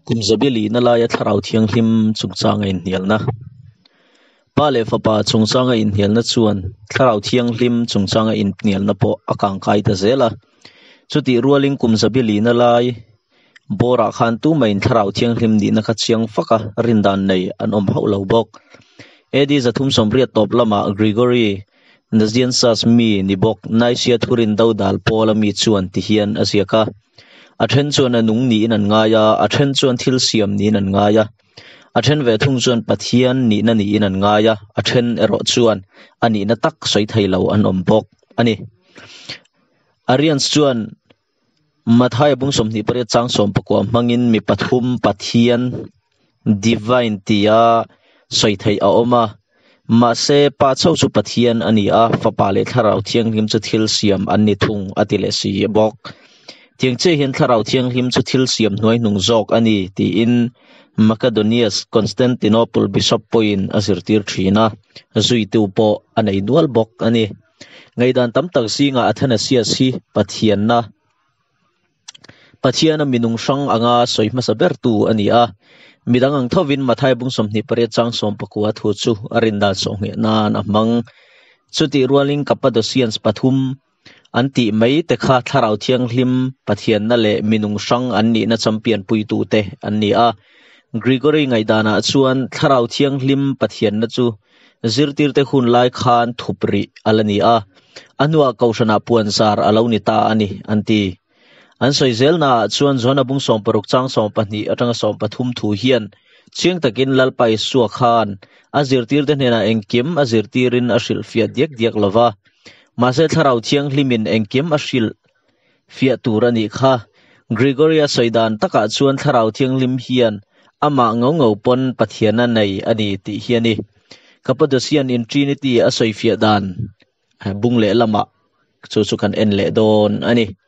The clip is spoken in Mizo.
Kum zabi lihna laia Thlarau Thianghlim chungchanga inhnialna. Pa leh Fapa chungchanga inhnialna chuan Thlarau Thianghlim chungchanga inhnialna pawh a kangkai ta zel a. Chutih rualin kum zabi lihna lai bawrah khan tumahin Thlarau Thianghlim nihna kha chiang fak a, rindan nei an awm hauh lo bawk. AD 380 tawp lamah Gregory Nazianzus mi ni bawk Nicaea thurin dodal pawla mi chuan ti hian a ziak a. A then chuan a nung niin an ngai a, a then chuan thil siam niin an ngai a. A then ve thung chuan Pathian nihna niin an ngai a, a then erawh chuan a nihna tak sawi thei lo an awm bawk a ni. Arians chuan Mathaia bung 28 chang 19 hmangin mi pathum Pathian Divine tia sawi theih a awm a. Mahse, Pa chauh chu Pathian a ni a, Fapa leh Thlarau Thianghlim chu thil siam an ni thung a ti leh si bawk. Tiang chiah hian Thlarau Thianghlim chu thil siam hnuaihnung zawk a ni tiin Macedonius Constantinople Bishop pawhin a zirtir thin a, zuitu pawh a nei nual bawk a ni. Ngaihdan tam tak zingah Athanasius hi Pathianna Pathiana minung hrang anga sawi hmasa bertu a ni a. Midang ang thovin Mathai bung 28 chang 19 thu chu a rindan sawhngheh nan a hmang. Chutih rualin Cappadocians pathum an tih mai te kha Thlarau Thianghlim Pathianna leh minung hrang an nihna champion puitute an ni a. Gregory ngaihdanah chuan Thlarau Thianghlim Pathianna chu Zirtirte hun lai khan thup rih a la ni a, a hnuah Kohhranah puanzar a lo ni ta a ni, an ti. An sawi zelnaah chuan Johana bung 60 chang 12 atanga 13 thu hian chiang takin Lalpa Isua khan a zirtirte hnenah engkim a zirtirin a hrilhfiah diak diak lo va, mahse Thlarau Thianghlimin engkim a hrilhfiah tur a nih kha. Gregory-a sawi dan takah chuan Thlarau Thianghlim hian amah ngau ngau pawn Pathian a nei a ni tih hi a ni. Cappadocian in Trinity a sawifiah dan bung leh lamah chu chu kan en leh dawn a ni.